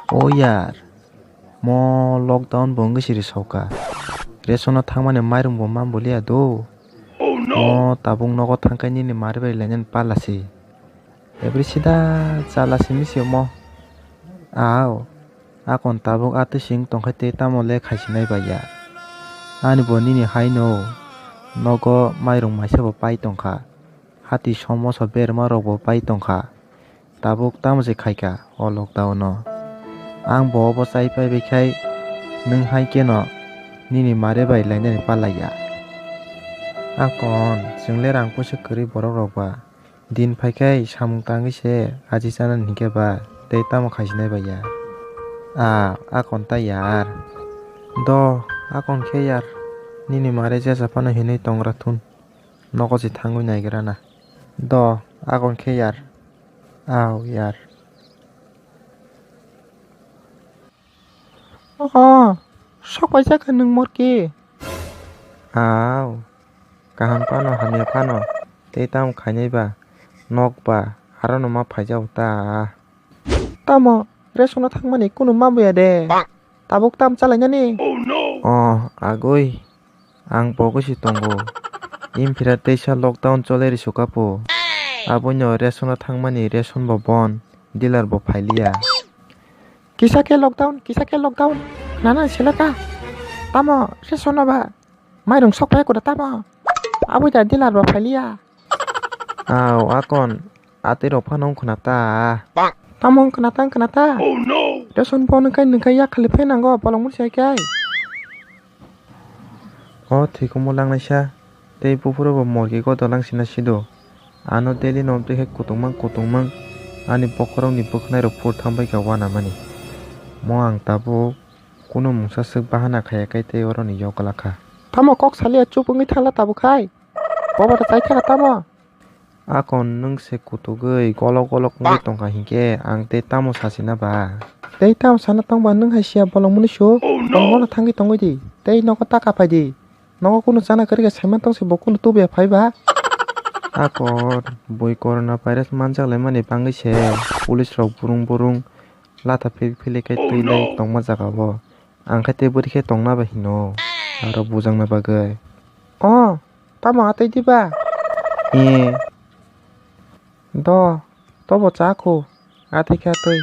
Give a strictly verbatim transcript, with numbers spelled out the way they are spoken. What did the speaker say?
O yar, mo lockdown bo wngwi siri soka. Ration o thangmani mairung bo man boliya do. Mo tabuk nogo thangkai nini mari bai lainani pala si. Ebri sida chala simi si omo. Ao, akon tabuk atwi sing tongkhai tei tamo le khaisinai bai ya. Ani bo nini hai no, nogo mairung maisa bo pai tongkha. Hati somoso berma rok bo pai tongkha. Tabuk tamo se khaika o lockdown o. Ang bo obo chai pai bai khai nwng hai keno nini mare bai lainani palaiya. Akon chwng le rang puisa kwrwi borok rok ba. Din phaikhai samung tangwi se aji chanani hinkhe ba tei tamo khaisinai bai ya. A, akon ta yar. Do, akon khe yar. Nini mare jesa phano hinwi tongra thun. Nogo se thangwi naigra na. Do, akon khe yar. Au yar. O, sok paijak kha nwng morki. Au, kaham phano hamya phano tei tamo khainai ba, nok ba, arono ma phaijago ta. Tamo, ration o thangmani kunu ma buya de. Tabuk tam chalainani? O, agoi, ang pogwi si tongo. Imphira teisa lockdown chole ri sukapo. Aboino ration o thangmani ration bo bon, dealer bo phailiya. Kisa khe lockdown, kisa khe lockdown. Nana seleka. Tamo ration o ba mairung sok pai kuda tamo. Aboi da dealer bo phailiya. Au, akon, atwi rok phano wng khna ta. Tamo wng khna ta, wng khna ta? Ration bo nwng kai, nwng kai yak khali phai nango, bolong mung sai kai. O thwikumo langnaisa, tei buphuru bo morgi godo langsina sido. Ano daily no twi hai kutung mang, kutung mang, ani bokhorok ni bwkhnai rok phur thang bai kha wana mani. Mo ang tabuk kunu mungsa swk bahana khaya kai tei oro ni yokla kha. Tamo kok salia chup wngwi thangla tabuk hai? Bobo da chai kha tamo? Akon nwng se kutugwi golok golok wngwi tongkha hinkhe ang tei tamo sachina ba? Tei tamo sana tongba nwng hai siya bolong mwnwi su? Bolong bono thangwi tongwi di. Tei nogo taka phai di. Nogo kunu chana kwrwi khe saiman tong se bo kunu tubuya phai ba? Akon bui corona virus manjak laimani bangwi se police rok burung burung latha philip philip khe twi lai tongma jaga o. Ang khe tei bwrwi khe tongna bai hino aro bujakna bagwi. O, tamo atwi diba? Ee. Do, tobo cha khu. Atwi khe atwi.